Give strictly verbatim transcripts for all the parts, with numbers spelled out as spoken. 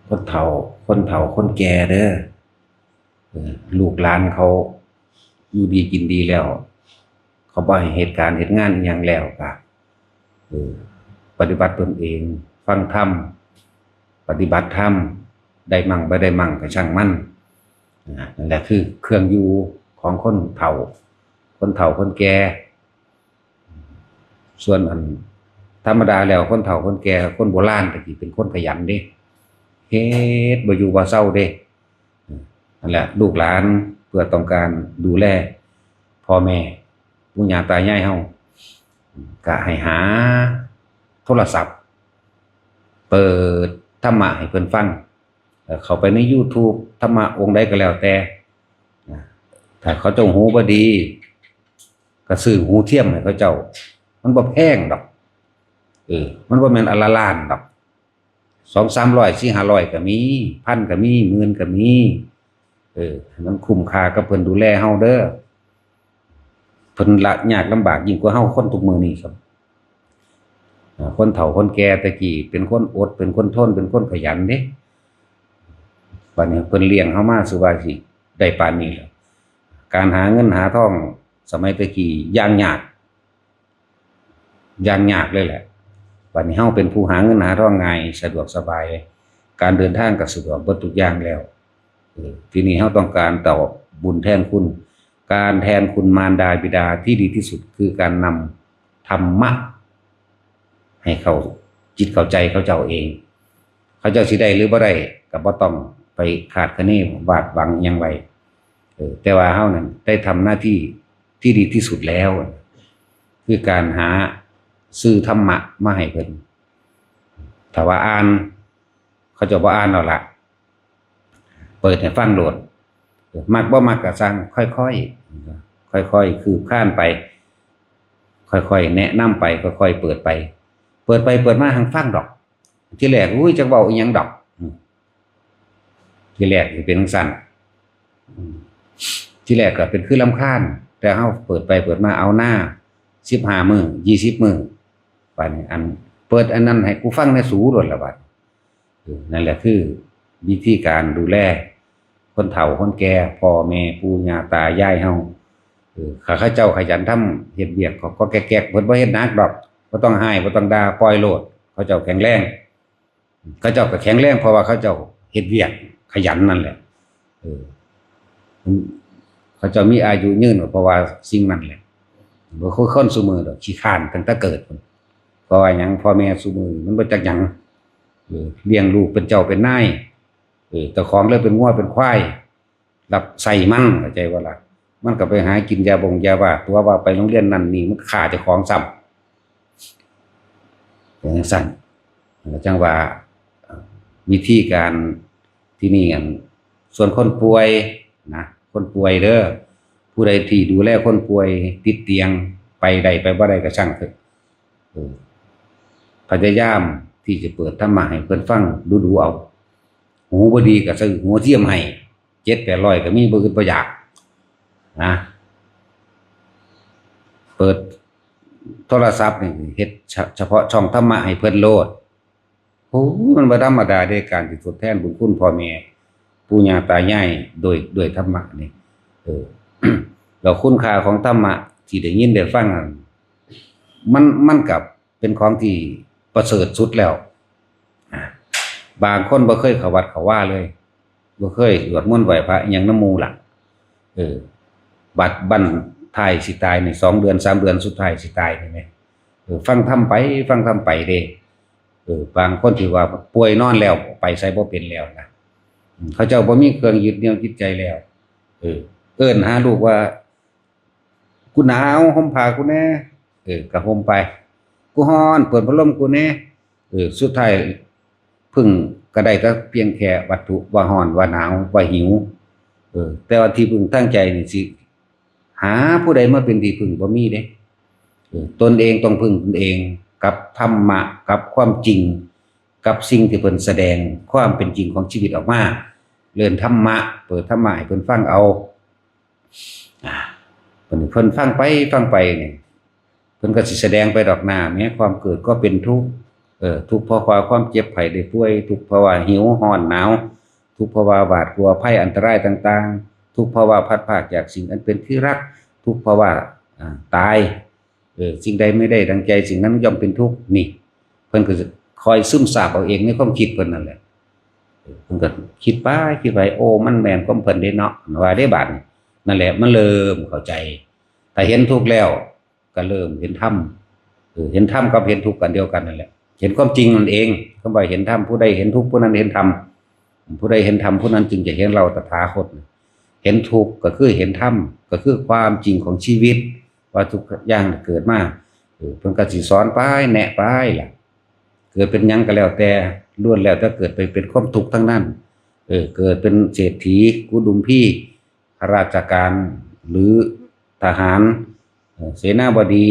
คนเฒ่า คนเฒ่าคนแก่เด้อ เออ ลูกหลานเขาอยู่ดีกินดีแล้ว เขาบ่ให้เฮ็ดการเฮ็ดงานอิหยังแล้วก็ เออ ปฏิบัติตนเอง ฟังธรรม ปฏิบัติธรรม ได้มั่งบ่ได้มั่งก็ช่างมัน นะ นั่นแหละคือเครื่องอยู่ของคนเฒ่า คนเฒ่าคนแก่ ส่วนอันธรรมดาแล้วคนเฒ่าคนแก่ คนโบราณตะกี้เป็นคนขยันเด้ เฮ็ดบ่อยู่บ่เซาเด้ นั่นแหละ ลูกหลานเพื่อต้องการดูแลพ่อแม่ปู่ย่าตายายเฮา ก็ให้หาโทรศัพท์ เปิดธรรมะให้เพิ่นฟัง เอ่อ เข้าไปใน YouTube ธรรมะองค์ใดก็แล้วแต่ นะ ถ้าเขาเจ้าหูบ่ดี ก็ซื้อหูเทียมให้เขาเจ้า มันบ่แพงดอก เออ มันบ่แม่นอันละล้านดอก สองสามร้อย สี่ห้าร้อย ก็มี พันก็มี หมื่นก็มี เออ ให้มันคุ้มค่ากับเพิ่นดูแลเฮาเด้อ เพิ่นละยากลำบากยิ่งกว่าเฮาคนทุกมื้อนี้ครับ อ่า คนเฒ่าคนแก่แต่กี้เป็นคนอด เป็นคนทน เป็นคนขยันเด้ บัดนี้เพิ่นเลี้ยงเฮามา สุว่าสิได้ปานนี้แล้ว การหาเงินหาทองสมัยแต่กี้อย่างยาก อย่างยากเลยแหละ บัดนี้เฮาเป็นผู้หาเงินหาทองง่าย สะดวกสบาย การเดินทางก็สะดวกเบิดทุกอย่างแล้ว เออ ทีนี้เฮาต้องการตอบบุญแทนคุณ การแทนคุณมารดาบิดาที่ดีที่สุดคือการนำธรรมะ ให้เข้าจิตเข้าใจเขาเจ้าเอง เขาเจ้าสิได้หรือบ่ได้ก็บ่ต้องไปคาดคะเนวาดหวังอิหยังไว้ เออ แต่ว่าเฮานั้นได้ทำหน้าที่ที่ดีที่สุดแล้ว คือการหาซื้อธรรมะมาให้เพิ่น ถ้าว่าอ่าน เขาเจ้าบ่อ่านเอาละ เปิดให้ฟังโลด มักบ่มักก็ซ่าง ค่อยๆ ค่อยๆ คืบคลานไป ค่อยๆ แนะนำไป ค่อยๆ เปิดไป เปิดไปเปิดมาหังฟังดอก ทีแรก อุ้ย จักเว้าอีหยังดอก อืม ทีแรกสิเป็นจั่งซั้น อืม ทีแรกก็เป็นคือรำคาญ แต่เฮาเปิดไปเปิดมา เอาหน้า สิบห้ามื้อ ยี่สิบมื้อ บัดนี้อัน เปิดอันนั้นให้กูฟังแหน่สูโลดละบัด เออ นั่นแหละคือวิธีการดูแลคนเฒ่าคนแก่ พ่อแม่ปู่ย่าตายายเฮา เออ ถ้าเขาเจ้าขยันทำเฮ็ดเวียก ก็ ก็แก๊กๆ เพิ่นบ่เฮ็ดหนักดอก บ่ต้องฮ้าย บ่ต้องด่า ปล่อยโลด เขาเจ้าแข็งแรง เขาเจ้าก็แข็งแรง เพราะว่าเขาเจ้าเฮ็ดเวียกขยันนั่นแหละ เออ เขาเจ้ามีอายุยืนก็เพราะว่าสิ่งนั้นแหละ บ่คือคนซุมื้อดอก ขี้คร้านตั้งแต่เกิดพุ้น เพราะว่าหยัง พ่อแม่ซุมื้อนี้มันบ่จักหยัง เออ เลี้ยงลูกเป็นเจ้าเป็นนาย เออ เจ้าของเลยเป็นงัวเป็นควาย รับใช้มัน เข้าใจบ่ล่ะ มันก็ไปหากินยาบงยาบ้า ตั๋วว่าไปโรงเรียนนั่นนี่ มันฆ่าเจ้าของซ้ำ เป็นจั่งซั้น จั่งว่า วิธีการที่นี่อัน ส่วนคนป่วยนะ คนป่วยเด้อ ผู้ใดที่ดูแลคนป่วยติดเตียง ไปได้ไปบ่ได้ก็ช่างเถอะ เออ พยายามที่จะเปิดธรรมะให้เพิ่นฟังดูๆ เอา หูบ่ดีก็ซื้อหูเทียมให้ เจ็ดแปดร้อยก็มี บ่อึดบ่อยากนะ เปิดโทรศัพท์นี่ เฮ็ดเฉ- เฉพาะช่องธรรมะให้เพิ่นโลด โอ้ย มันบ่ธรรมดาเด้ การที่ทดแทนบุญคุณพ่อแม่ปู่ย่าตายายโดย โดยธรรมะนี่ เออ แล้วคุณค่าของธรรมะที่ได้ยินได้ฟังนั่น มัน มันก็เป็นของที่ประเสริฐสุดแล้ว อ่ะ บางคนบ่เคยเข้าวัดเข้าวาเลย บ่เคยสวดมนต์ไหว้พระอิหยังนำหมู่ล่ะ เออ บัดบั้นท้ายสิตายนี่ สองเดือนสามเดือนสุดท้ายสิตายนี่แหม เออ ฟังธรรมไป ฟังธรรมไปเด้ เออ บางคนที่ว่าป่วยนอนแล้ว ไปไสบ่เป็นแล้วนะ อืม เขาเจ้าบ่มีเครื่องยึดเหนี่ยวจิตใจแล้ว เออ เอิ้นหาลูกว่า "กูหนาว ห่มผ้ากูแหน่" เออ ก็ห่มไป "กูร้อน เปิดพัดลมกูแหน่" เออ สุดท้าย เพิ่งก็ได้แต่เพียงแค่วัตถุ ว่าร้อน ว่าหนาว ว่าหิว เออ แต่ว่าที่พึ่งทางใจนี่สิหาผู้ใดมาเป็นที่พึ่งบ่มีเด้ เออ ตนเองต้องพึ่งตนเอง กับธรรมะ กับความจริง กับสิ่งที่เพิ่นแสดงความเป็นจริงของชีวิตออกมา เรื่องธรรมะ เปิดธรรมะให้เพิ่นฟังเอา อ่า เพิ่น เพิ่นฟังไปฟังไปนี่ เพิ่นก็สิแสดงไปดอกหน้า แม้ความเกิดก็เป็นทุกข์ เออ ทุกข์เพราะว่าความเจ็บไข้ได้ป่วย ทุกข์เพราะว่าหิวร้อนหนาว ทุกข์เพราะว่าหวาดกลัวภัยอันตรายต่างๆ ทุกข์เพราะว่าพลัดพรากจากสิ่งอันเป็นที่รัก ทุกข์เพราะว่า อ่า ตาย เออ สิ่งใดไม่ได้ดังใจ สิ่งนั้นย่อมเป็นทุกข์ นี่ เพิ่นก็คอยซึมซาบเอาเองในความคิดเพิ่นนั่นแหละ เออ เพิ่นก็คิดไปคิดไป โอ้ มันแม่นความเพิ่นเด้เนาะ ว่าได้บาดนี้ นั่นแหละ มันเริ่มเข้าใจ ถ้าเห็นทุกข์แล้ว ก็เริ่มเห็นธรรม เออ เห็นธรรมกับเห็นทุกข์กันเดียวกันนั่นแหละ เห็นความจริงนั่นเอง คำว่าเห็นธรรม ผู้ใดเห็นทุกข์ ผู้นั้นเห็นธรรม ผู้ใดเห็นธรรม ผู้นั้นจึงจะเห็นเราตถาคต เห็นทุกข์ก็คือเห็นธรรม ก็คือความจริงของชีวิต ว่าทุกอย่างเกิดมา เออ เพิ่นก็สิสอนไป แนะไปล่ะ เกิดเป็นหยังก็แล้วแต่ ล้วนแล้วแต่เกิดไปเป็นความทุกข์ทั้งนั้น เออ เกิดเป็นเศรษฐี กุดุมพี ข้าราชการ หรือทหาร เอ่อ เสนาบดี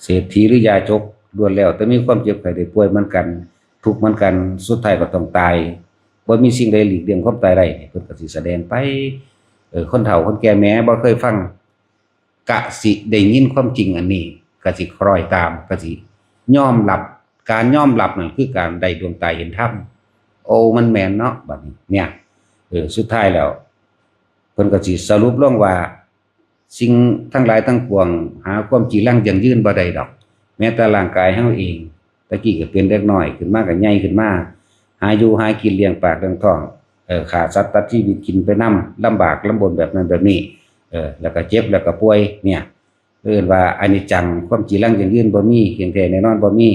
เศรษฐีหรือยาจก ล้วนแล้วแต่มีความเจ็บไข้ได้ป่วยเหมือนกัน ทุกข์เหมือนกัน สุดท้ายก็ต้องตาย บ่มีสิ่งใดหลีกเลี่ยงความตายได้ เพิ่นก็สิแสดงไป เออ คนเฒ่าคนแก่แหมบ่เคยฟัง กะสิได้ยินความจริงอันนี้ กะสิคล้อยตาม กะสิยอมรับ การยอมรับนั่นคือการได้ดวงตาเห็นธรรม โอ้ มันแม่นเนาะ บัดนี้ เนี่ย เออ สุดท้ายแล้ว เพิ่นก็สิสรุปลงว่า สิ่งทั้งหลายทั้งปวงหาความจีรังยั่งยืนบ่ได้ดอก แม้แต่ร่างกายเฮาเอง ตะกี้ก็เป็นเด็กน้อย ขึ้นมาก็ใหญ่ขึ้นมา หาอยู่หากินเลี้ยงปากเลี้ยงท้อง เออ ฆ่าสัตว์ตัดชีวิตกินไปนำ ลำบากลำบนแบบนั้นแบบนี้ เออ แล้วก็เจ็บแล้วก็ป่วย เนี่ย เอิ้นว่าอนิจจัง ความจีรังยั่งยืนบ่มี เที่ยงแท้แน่นอนบ่มี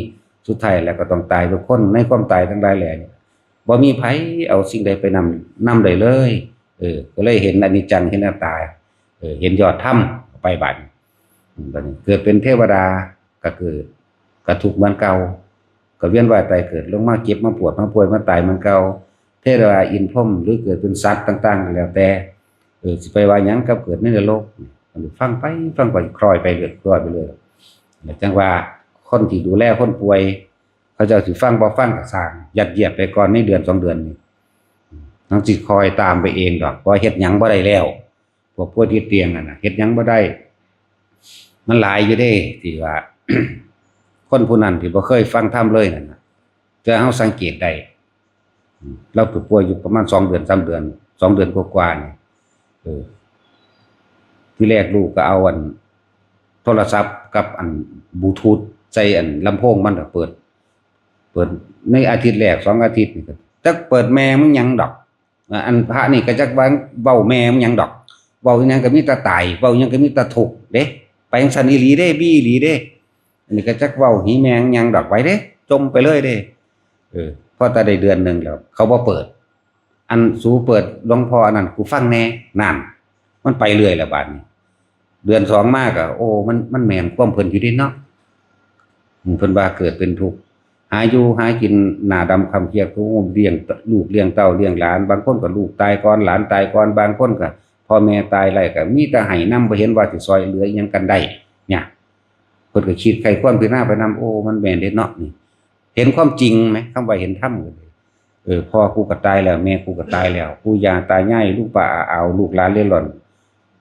สุดท้ายแล้วก็ต้องตายทุกคน ในความตายทั้งหลายแหล่นี่ บ่มีไผเอาสิ่งใดไปนำ นำได้เลย เออ ก็เลยเห็นอนิจจัง เห็นอนัตตา เออ เห็นยอดธรรมไปบัดนี้ อืม บัดนี้เกิดเป็นเทวดาก็เกิด ก็ทุกข์เหมือนเก่า ก็เวียนว่ายตายเกิด ลงมาเจ็บ มาปวด มาป่วย มาตายเหมือนเก่า เทวดา อินทร์ พรหม หรือเกิดเป็นสัตว์ต่างๆ ก็แล้วแต่ เออ สิไปว่าหยังกับเกิดในนรก ฟังไป ฟังไป คล้อยไปเรื่อย คล้อยไปเรื่อย แล้วจั่งว่าคนที่ดูแลคนป่วย เขาเจ้าสิฟังบ่ฟังก็ซ่าง ยัดเยียดไปก่อนในเดือนสองเดือนนี่ มันสิคอยตามไปเองดอก เพราะเฮ็ดหยังบ่ได้แล้ว พวกป่วยติดเตียงนั่นน่ะ เฮ็ดหยังบ่ได้ มันหลายอยู่เด้ ที่ว่า คนผู้นั้นที่บ่เคยฟังธรรมเลยนั่นน่ะ แต่เฮาสังเกตได้ อืม เราไปป่วยอยู่ประมาณสองเดือน สามเดือน สองเดือนกว่าๆ นี่ เออ ที่แรกลูกก็เอาอันโทรศัพท์กับอันบลูทูธใส่อันลำโพงมันน่ะเปิด เปิดในอาทิตย์แรก สองอาทิตย์นี่ก็จักเปิดแม่มึงหยังดอก อ่า อันพระนี่ก็จักว่าเว้าแม่มึงหยังดอก เว้าอิหยังก็มีแต่ตาย เว้าอิหยังก็มีแต่ทุกข์เด้ ไปจั่งซั้นอีหลีเด้ มีอีหลีเด้ อันนี้ก็จักเว้าหีแม่มึงหยังดอก ไปเด้ จ่มไปเลยเด้ เออ พอแต่ได้เดือนหนึ่งแล้ว เขาบ่เปิด อันสูเปิดหลวงพ่ออันนั้นกูฟังแน่ นั่น มันไปเรื่อยแล้วบาดนี้ เดือนสองมาก็ โอ้ มัน มันแม่นความเพิ่นอยู่เด้เนาะ อืม เพิ่นว่าเกิดเป็นทุกข์ หาอยู่หากินหน้าดำคล้ำเครียด ก็เลี้ยงลูกเลี้ยงเต้าเลี้ยงหลาน บางคนก็ลูกตายก่อน หลานตายก่อน บางคนก็พ่อแม่ตายแล้ว ก็มีแต่ให้นำ บ่เห็นว่าสิซ่อยเหลืออิหยังกันได้ เนี่ย เพิ่นก็คิดใคร่ครวญพิจารณาไปนำ โอ้ มันแม่นเด้เนาะนี่ เห็นความจริงไหม คำว่าเห็นธรรมก็ดี เออ พ่อกูก็ตายแล้ว แม่กูก็ตายแล้ว ปู่ย่าตายาย ลุงป้าอาอาว ลูกหลานเร่ร่อน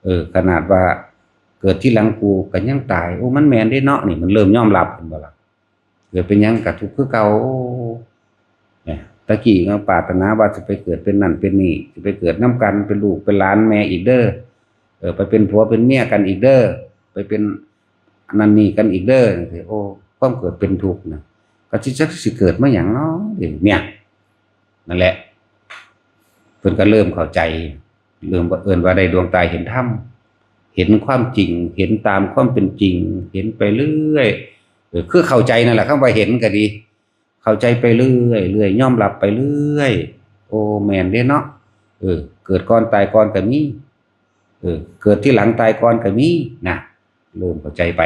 เออ ขนาดว่าเกิดทีหลังกูก็ยังตาย โอ้ มันแม่นเด้เนาะ นี่มันเริ่มยอมรับ เห็นบ่ล่ะ เกิดเป็นหยังก็ทุกข์คือเก่า เนี่ย ตะกี้ก็ปรารถนาว่าสิไปเกิดเป็นนั่นเป็นนี่ สิไปเกิดนำกัน เป็นลูกเป็นหลานแม่อีกเด้อ เออ ไปเป็นผัวเป็นเมียกันอีกเด้อ ไปเป็นอันนั้นนี่กันอีกเด้อ จั่งซี้ โอ้ ความเกิดเป็นทุกข์นะ ก็สิจักสิเกิดมาหยังเนาะ เนี่ย นั่นแหละ เพิ่นก็เริ่มเข้าใจ เริ่มว่า เอิ้นว่าได้ดวงตาเห็นธรรม เห็นความจริง เห็นตามความเป็นจริง เห็นไปเรื่อย เออ คือเข้าใจนั่นแหละ คำว่าเห็นก็ดี เข้าใจไปเรื่อยเรื่อย ยอมรับไปเรื่อย โอ้ แม่นเด้เนาะ เออ เกิดก่อนตายก่อนก็มี เออ เกิดทีหลังตายก่อนก็มี นะ เริ่มเข้าใจไป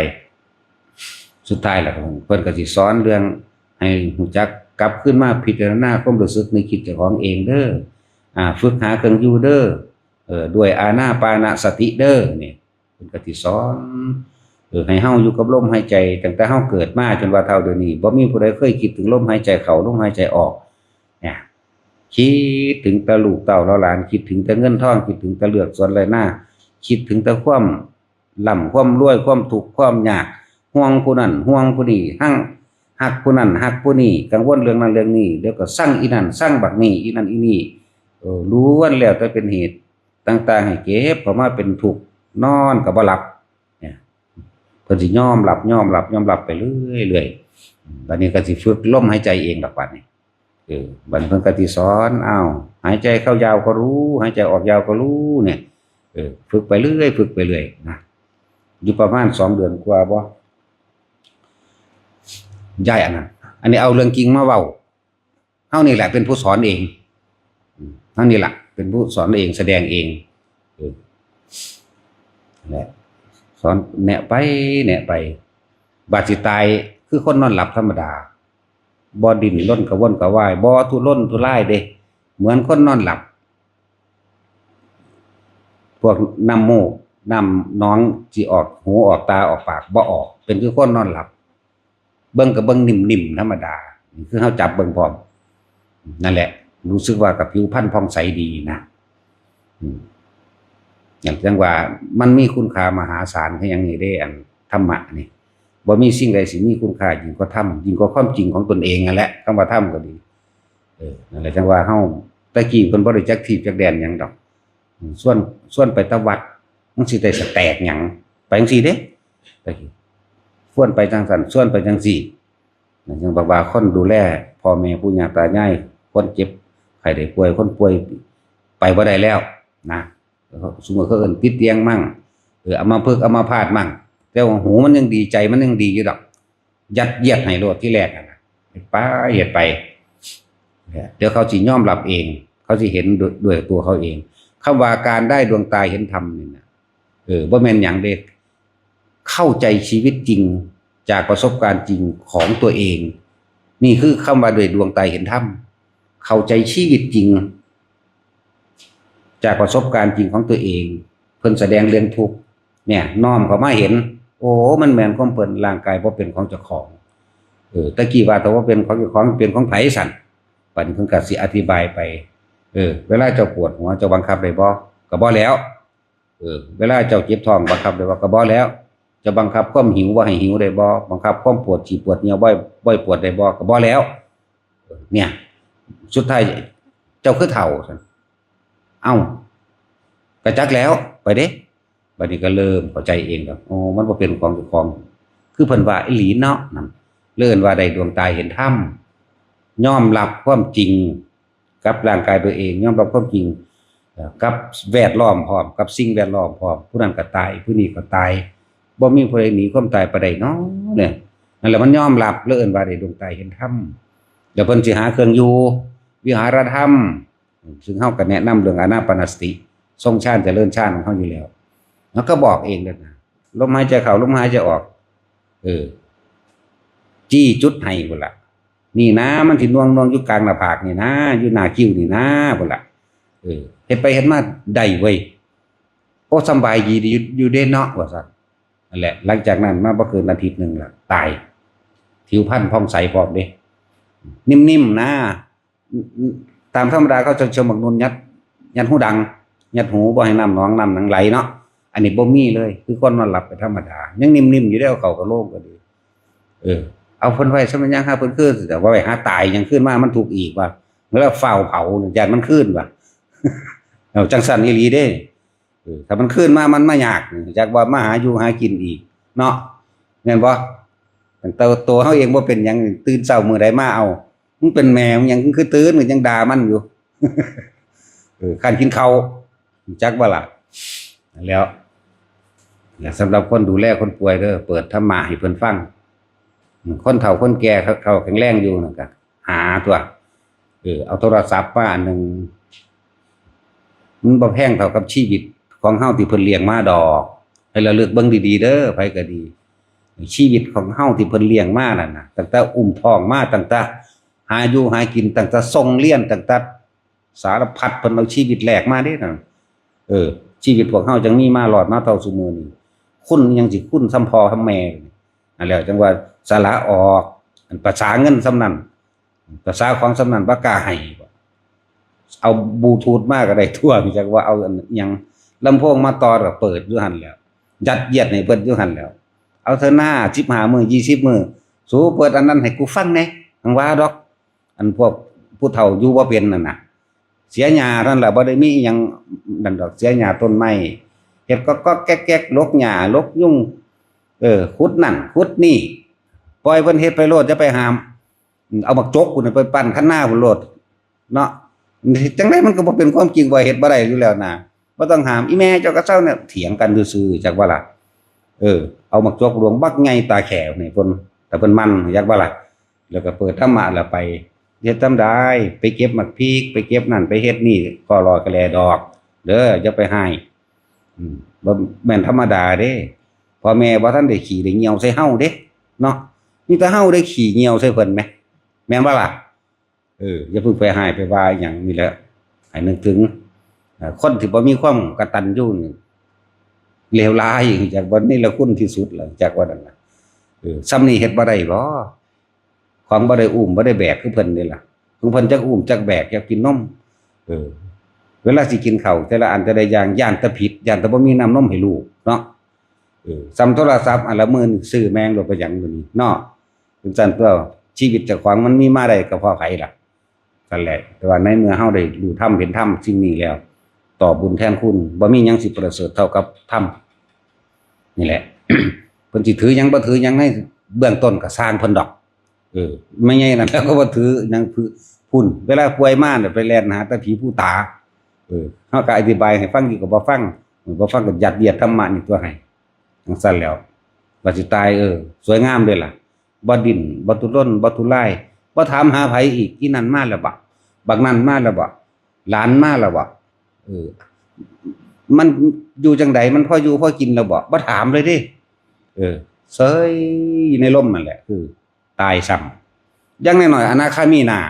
สุดท้ายแล้วเพิ่นก็สิสอนเรื่องให้รู้จักกลับคืนมาพิจารณาความรู้สึกนึกคิดเจ้าของเองเด้อ อ่า ฝึกหาเครื่องอยู่เด้อ เออ ด้วยอานาปานสติเด้อ นี่ เพิ่นก็สิสอน เออ ให้เฮาอยู่กับลมหายใจ ตั้งแต่เฮาเกิดมาจนว่าเฒ่าเดี๋ยวนี้ บ่มีผู้ใดเคยคิดถึงลมหายใจเข้า ลมหายใจออก เนี่ย คิดถึงแต่ลูกเต้าเหล่าหลาน คิดถึงแต่เงินทอง คิดถึงแต่เฮือนสวนไร่นา คิดถึงแต่ความร่ำความรวย ความทุกข์ความยาก ห่วงผู้นั้น ห่วงผู้นี้ ทั้ง ฮักผู้นั้นฮักผู้นี้ กังวลเรื่องนั้นเรื่องนี้ เดี๋ยวก็ซังอีนั่นซังบักนี้ อีนั่นอีนี่ เออ ล้วนแล้วแต่เป็นเหตุต่างๆ ให้เก็บเข้ามาเป็นทุกข์ นอนก็บ่หลับ เนี่ย เพิ่นสิยอมรับ ยอมรับ ยอมรับไปเรื่อยๆ บัดนี้ก็สิฝึกลมหายใจเองดอกบัดนี้ เออ บัดนี้เพิ่นก็สิสอน อ้าว หายใจเข้ายาวก็รู้ หายใจออกยาวก็รู้ เนี่ย เออ ฝึกไปเรื่อย ฝึกไปเรื่อยนะ อยู่ประมาณสองเดือนกว่าบ่ ย้ายอันนั้น อันนี้เอาเรื่องจริงมาเว้า เฮานี่แหละเป็นผู้สอนเอง อืม เฮานี่แหละเป็นผู้สอนเอง แสดงเอง เออ แหละ สอนแนะไป แนะไป บาดสิตาย คือคนนอนหลับธรรมดา บ่ดิ้นรนกระวนกระวาย บ่ทุรนทุรายเด้ เหมือนคนนอนหลับ พวกน้ำมูก น้ำหนองสิออกหูออกตาออกปาก บ่ออก เป็นคือคนนอนหลับ เบิ่งก็เบิ่งนิ่มๆ ธรรมดา นี่คือเฮาจับเบิ่งพร้อม นั่นแหละ รู้สึกว่ากับผิวพรรณผ่องใสดีนะ อืม อย่างจังว่ามันมีคุณค่ามหาศาลคือหยังนี่เด้ อันธรรมะนี่ บ่มีสิ่งใดสิมีคุณค่ายิ่งกว่าธรรม ยิ่งกว่าความจริงของตนเองนั่นแหละ คำว่าธรรมก็ดี เออ นั่นแหละจังว่าเฮา แต่กี้เพิ่นบ่ได้จักทีบจักแดนหยังดอก อืม ส่วน ส่วนไปแตะวัด มันสิได้สแต็กหยัง ไปจังซี่เด้ แต่กี้ ส่วนไปจังซั่น ส่วนไปจังซี่ นั่นยังบอกว่าคนดูแลพ่อแม่ปู่ย่าตายาย คนเจ็บไข้ได้ป่วย คนป่วยไปบ่ได้แล้วนะ สมมุติเขาเอิ้นติดเตียงมั่ง เออ อัมพฤกษ์อัมพาตมั่ง แต่ว่าหูมันยังดี ใจมันยังดีอยู่ดอก ยัดเยียดให้โลดที่แรกอะนะ ไป เฮ็ดไป เดี๋ยวเขาสิยอมรับเอง เขาสิเห็นด้วย ด้วยตัวเขาเอง คำว่าการได้ดวงตาเห็นธรรมนี่นะ เออ บ่แม่นหยังเด้ เข้าใจชีวิตจริงจากประสบการณ์จริงของตัวเอง นี่คือคำว่าด้วยดวงตาเห็นธรรม เข้าใจชีวิตจริง จากประสบการณ์จริงของตัวเอง เพิ่นแสดงเรื่องทุกข์เนี่ย น้อมเข้ามาเห็น โอ้ มันแม่นของเพิ่น ร่างกายบ่เป็นของเจ้าของ เออ แต่กี้ว่าแต่ว่าเป็นของเจ้าของ เป็นของไผสั่น บัดนี้เพิ่นก็สิอธิบายไป เออ เวลาเจ้าปวดหัว เจ้าบังคับได้บ่ ก็บ่แล้ว เออ เวลาเจ้าเจ็บท้องบังคับได้บ่ ก็บ่แล้ว เจ้าบังคับความหิวบ่ให้หิวได้บ่ บังคับความปวดขี้ปวดเยี่ยวบ่ให้ บ่ให้ปวดได้บ่ ก็บ่แล้ว เนี่ย สุดท้ายเจ้าคือเฒ่าซั่น เอ้า ก็จักแล้ว ไปเด้ บัดนี้ก็เริ่มเข้าใจเองแล้ว อ๋อ มันบ่เป็นของเจ้าของ คือเพิ่นว่าอีหลีเนาะ นั่น เลยเอิ้นว่าได้ดวงตาเห็นธรรม ยอมรับความจริงกับร่างกายตัวเอง ยอมรับความจริง เอ่อ กับแวดล้อมพร้อม กับสิ่งแวดล้อมพร้อม ผู้นั้นก็ตาย ผู้นี้ก็ตาย บ่มีผู้ใดหนีความตายไปได้เนาะ เนี่ย นั่นแหละมันยอมรับ เลยเอิ้นว่าได้ดวงตาเห็นธรรม แล้วเพิ่นสิหาเครื่องอยู่ วิหารธรรม ซึ่งเฮาก็แนะนำเรื่องอานาปานสติ ทรงฌานเจริญฌานของเฮาอยู่แล้ว แล้วก็บอกเองเลยนะ ลมหายใจเข้า ลมหายใจออก เออ จี้จุดให้พุ้นล่ะ นี่นะ มันสิหน่วงๆ อยู่กลางหน้าผากนี่นะ อยู่หน้าคิ้วนี่นะ พุ้นล่ะ เออ เฮ็ดไปเฮ็ดมาได้เว้ย โอ้ สำบายดีอยู่ อยู่เด้เนาะ ว่าซั่น นั่นแหละ หลังจากนั้นมาบ่เกินอาทิตย์หนึ่งล่ะ ตาย ผิวพรรณผ่องใสพร้อมเด้ นิ่มๆ นะ ตามธรรมดาเขาจะเชื่อมหมากนุ่นยัด ยัดหูดัง ยัดหูบ่ให้น้ำหนองน้ำหยังไหลเนาะ อันนี้บ่มีเลย คือคนนอนหลับไปธรรมดา ยังนิ่มๆ อยู่เด้ เอาเข้ากะโหลกก็ดี เออ เอาเพิ่นไว้ซะมันยังหาเพิ่นคืน แต่ว่าไว้หาตายยังคืนมา มันทุกข์อีกว่า เมื่อเราเฝ้าเผาเนี่ย ย่านมันคืนว่ะ เอาจังซั่นอีหลีเด้ เออ ถ้ามันคืนมา มันมายาก จักว่ามาหาอยู่หากินอีก เนาะ แม่นบ่ ตั้งแต่ตัวเฮาเองบ่เป็นหยัง ตื่นเช้ามื้อใดมา เอา มึงเป็นแม่มึงหยัง มึงคือตื่น มึงยังด่ามันอยู่ เออ คันกินข้าว จักบ่ล่ะ แล้ว และสำหรับคนดูแลคนป่วยเด้อ เปิดธรรมะให้เพิ่นฟัง คนเฒ่าคนแก่เขา เขาแข็งแรงอยู่นั่นก็หาตัว เออ เอาโทรศัพท์มาอันหนึ่ง มันบ่แพงเท่ากับชีวิตของเฮาที่เพิ่นเลี้ยงมาดอก ให้ระลึกเบิ่งดีๆ เด้อ ไผก็ดี ชีวิตของเฮาที่เพิ่นเลี้ยงมานั่นน่ะ ตั้งแต่อุ้มท้องมา ตั้งแต่หาอยู่หากิน ตั้งแต่ส่งเรียน ตั้งแต่สารพัด เพิ่นเอาชีวิตแลกมาเด้นั่น เออ ชีวิตพวกเฮาจังมีมารอดมาเท่าซุมื้อนี้ คุณยังสิคุณส่ำพ่อส่ำแม่ นั่นแหละจังว่าสละออก อันภาษาเงินส่ำนั้น ภาษาของส่ำนั้นบ่กล้าให้ เอาบลูทูธมาก็ได้ทั่ว จักว่าเอาอันหยัง ลำโพงมาต่อก็เปิดอยู่หั่นแหล้ว ยัดเยียดให้เพิ่นอยู่หั่นแหล้ว เอาเถอะหน้า สิบห้ามื้อ ยี่สิบมื้อ สูเปิดอันนั้นให้กูฟังแหน่ หังว่าดอก อันพวกผู้เฒ่าอยู่บ่เป็นนั่นน่ะ เสียหญ้านั่นแหละ บ่ได้มีอิหยังนั่นดอก เสียหญ้าต้นไม้ เฮ็ดก๊อกๆแก๊กๆ หลกหญ้า หลกยุง เออ ขุดนั่น ขุดนี่ ปล่อยเพิ่นเฮ็ดไปโลด อย่าไปห้าม เอาบักจกพุ้นน่ะไปปั่นคันนาพุ้นโลด เนาะ จั่งใดมันก็บ่เป็นความจริง ว่าเฮ็ดบ่ได้อยู่แล้วนะ บ่ต้องห้าม อีแม่เจ้าก็เซาเนี่ย เถียงกันซื่อๆ จักว่าล่ะ เออ เอาบักจกหลวงบักใหญ่ตาแขวนี่เพิ่น แต่เพิ่นมัน จักว่าล่ะ แล้วก็เปิดธรรมะแล้วไป เฮ็ดธรรมดา ไปเก็บหมากพริก ไปเก็บนั่น ไปเฮ็ดนี่ ก็รอกะแลดอก เด้อ อย่าไปห้าย อืม บ่แม่นธรรมดาเด้ พ่อแม่บ่ทันได้ขี้ได้เยี่ยวใส่เฮาเด้ เนาะ มีแต่เฮาได้ขี้เยี่ยวใส่เพิ่นแหม แม่นบ่ล่ะ เออ อย่าเพิ่งไปห้ายไปว่าอิหยังนี่แหละ ให้นึกถึง เอ่อ คนที่บ่มีความกตัญญูนี่ เลวร้าย จักว่าเนรคุณที่สุดล่ะ จักว่านั่นล่ะ เออ ส่ำนี้เฮ็ดบ่ได้บ่ ของบ่ได้อุ้มบ่ได้แบกคือเพิ่นนี่ล่ะ ของเพิ่นจักอุ้มจักแบก อยากกินนม เออ เวลาสิกินข้าวแต่ละอันแต่ละอย่าง ย้านแต่ผิด ย้านแต่บ่มีน้ำนมให้ลูกเนาะ เออ ส่ำโทรศัพท์อันละหมื่น ซื้อแม่งโลด ไปหยังมื้อนี้เนาะ จั่งซั้นตัว ชีวิตเจ้าของมันมีมาได้ก็เพราะไผล่ะ นั่นแหละ แต่ว่าในเมื่อเฮาได้รู้ธรรมเห็นธรรมสิ่งนี้แล้ว ตอบบุญแทนคุณ บ่มีหยังสิประเสริฐเท่ากับธรรมนี่แหละ เพิ่นสิถือหยังบ่ถือหยังในเบื้องต้นก็ซ่างเพิ่นดอก เออ แม่ใหญ่นั่นแล้วก็บ่ถือหยังพุ้น เวลาป่วยมาเนี่ยไปแล่นหาแต่ผีปู่ตา เออ เฮาก็อธิบายให้ฟังอยู่ก็บ่ฟัง เออ บ่ฟังก็ยัดเยียดธรรมะนี่ตัวให้ จั่งซั้นแล้ว ว่าสิตาย เออ สวยงามเด้ล่ะ บ่ดิ้น บ่ทุรน บ่ทุราย บ่ถามหาไผอีก อีนั่นมาแล้วบ่ บักนั่นมาแล้วบ่ หลานมาแล้วบ่ เออ มันอยู่จั่งใด มันพออยู่พอกินแล้วบ่ บ่ถามเลยเด้ เออ เซยในลมนั่นแหละ คือตายซ้ำ อย่างน้อยๆ อนาคามีนา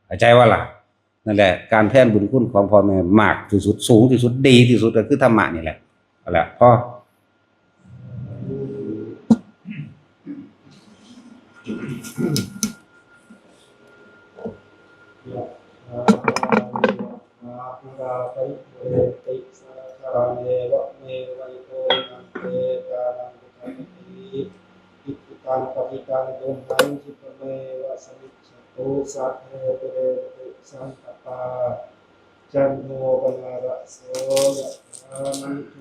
เข้าใจบ่ล่ะ นั่นแหละ การแทนบุญคุณของพ่อแม่มากที่สุด สูงที่สุด ดีที่สุดก็คือธรรมะนี่แหละ เอาละ พอ ยะถา วาริวะหา ปูรา ปริปูเรนติ สาคารัง เอวะเมวะ อิโต ทินัง เปตานัง อุปกัปปติ อิจิตัง ปัตติตัง ตุมหัง คิปะเมวะ สมิจฉตุ สัพเพ ปูเรนตุ สังกปปา จันโท ปะนาระโส ยะถา มะณิโช